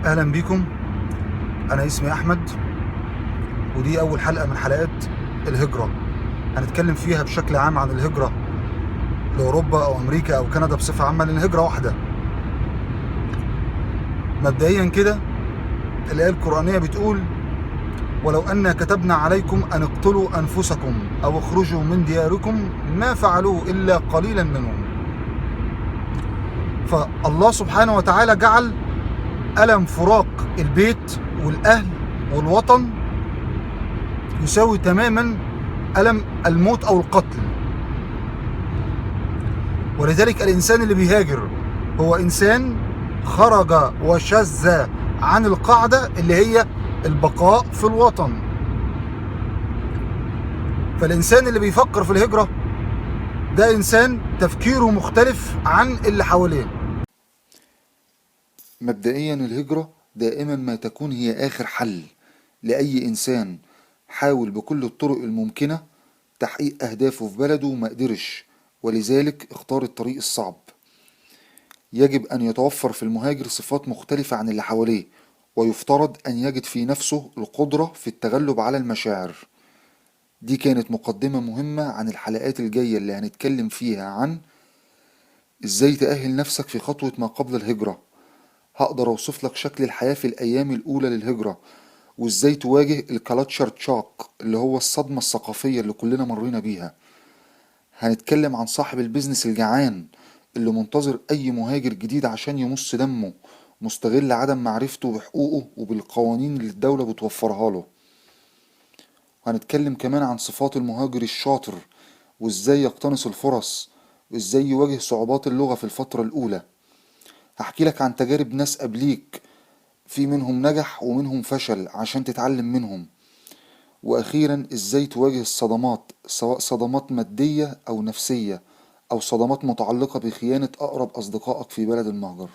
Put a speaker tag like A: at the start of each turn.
A: اهلا بيكم. انا اسمي احمد، ودي اول حلقة من حلقات الهجرة. هنتكلم فيها بشكل عام عن الهجرة لاوروبا او امريكا او كندا بصفة عامة، لان الهجرة واحدة. مبدئيا كده الايه القرانية بتقول: ولو أن كتبنا عليكم أن اقتلوا أنفسكم أو اخرجوا من دياركم ما فعلوه إلا قليلا منهم. فالله سبحانه وتعالى جعل ألم فراق البيت والأهل والوطن يساوي تماما ألم الموت أو القتل. ولذلك الإنسان اللي بيهاجر هو إنسان خرج وشذ عن القاعدة اللي هي البقاء في الوطن. فالإنسان اللي بيفكر في الهجرة ده إنسان تفكيره مختلف عن اللي حواليه.
B: مبدئيا الهجرة دائما ما تكون هي آخر حل لأي إنسان حاول بكل الطرق الممكنة تحقيق أهدافه في بلده وما قدرش، ولذلك اختار الطريق الصعب. يجب أن يتوفر في المهاجر صفات مختلفة عن اللي حواليه، ويفترض أن يجد في نفسه القدرة في التغلب على المشاعر. دي كانت مقدمة مهمة عن الحلقات الجاية اللي هنتكلم فيها عن إزاي تأهل نفسك في خطوة ما قبل الهجرة. هقدر أوصف لك شكل الحياة في الأيام الأولى للهجرة، وإزاي تواجه ال culture shock اللي هو الصدمة الثقافية اللي كلنا مرينا بيها. هنتكلم عن صاحب ال business الجعان اللي منتظر أي مهاجر جديد عشان يمص دمه، مستغل عدم معرفته بحقوقه وبالقوانين اللي الدولة بتوفرها له. وهنتكلم كمان عن صفات المهاجر الشاطر، وإزاي يقتنص الفرص، وإزاي يواجه صعوبات اللغة في الفترة الأولى. هحكي لك عن تجارب ناس قبليك، في منهم نجح ومنهم فشل، عشان تتعلم منهم. وأخيرا إزاي تواجه الصدمات، سواء صدمات مادية أو نفسية، أو صدمات متعلقة بخيانة أقرب أصدقائك في بلد المهجر.